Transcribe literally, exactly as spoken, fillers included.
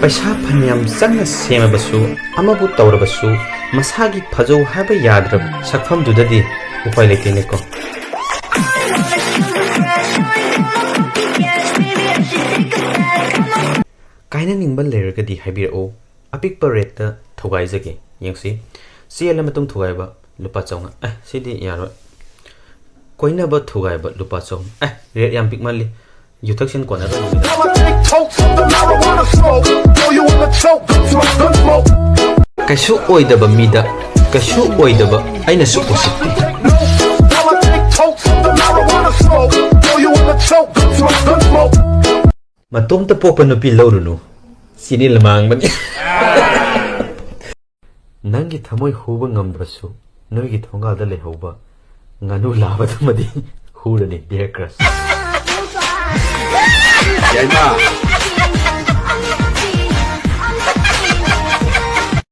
ꯄꯩꯁꯥ ꯐꯅꯌꯥꯝ ꯆꯪꯅ ꯁꯦꯝꯃꯕꯁꯨ, ꯑꯃꯕꯨ ꯇꯧꯔꯕꯁꯨ, ꯃꯁꯥꯒꯤ ꯐꯖꯧ ꯍꯥꯏꯕ ꯌꯥꯗ꯭ꯔꯕ ꯁꯛꯐꯝꯗꯨꯗꯗꯤ ꯎꯄꯥꯏ ꯂꯩꯇꯦꯅꯦꯀꯣ꯫ ꯀꯥꯏꯅꯅꯤꯡꯕ ꯂꯩꯔꯒꯗꯤ ꯍꯥꯏꯕꯤꯔꯛꯎ, ꯑꯄꯤꯛꯄ ꯔꯦꯠꯇ ꯊꯨꯒꯥꯏꯖꯒꯦ꯫ ꯌꯦꯡꯁꯤ, ꯆꯦꯜꯂ ꯃꯇꯨꯡ ꯊꯨꯒꯥꯏꯕ ꯂꯨꯄꯥ ꯆꯥꯝꯃꯉꯥ꯫ ꯑꯦ, ꯁꯤꯗꯤ ꯌꯥꯔꯣꯏ꯫ ꯀꯣꯏꯅꯕ ꯊꯨꯒꯥꯏꯕ ꯂꯨꯄꯥ ꯆꯍꯨꯝ꯫ ꯑꯦ, ꯔꯦꯠ ꯌꯥꯝ ꯄꯤꯛꯃꯜꯂꯤ꯫ ꯌꯨꯊꯛꯁꯤꯟ ꯀꯣꯟꯅꯗꯕ ꯅꯨꯃꯤꯗꯥꯡ꯫ I'ma take totes of the marijuana smoke. Throw you in the choke. Smoke, gun smoke. ꯀꯩꯁꯨ ꯑꯣꯏꯗꯕ ꯃꯤꯗ ꯀꯩꯁꯨ ꯑꯣꯏꯗꯕ ꯑꯩꯅꯁꯨ ꯎꯁꯤꯠꯇꯦ꯫ I'ma take totes of the marijuana smoke. Throw you in the choke. Smoke, gun smoke. ꯃꯇꯣꯝꯇ ꯄꯣꯛꯄ ꯅꯨꯄꯤ ꯂꯧꯔꯨꯅꯨ꯫ ꯆꯤꯅꯤ ꯂꯃꯥꯡꯕꯅꯤ꯫ ꯅꯪꯒꯤ ꯊꯃꯣꯏ ꯍꯨꯕ ꯉꯝꯗ꯭ꯔꯁꯨ, ꯅꯣꯏꯒꯤ ꯊꯣꯡꯒꯥꯜꯗ ꯂꯩꯍꯧꯕ ꯉꯥꯅꯨ ꯂꯥꯕꯗꯨꯃꯗꯤ ꯍꯨꯔꯅꯤ, dear crush꯫ ꯌꯥꯏꯃ,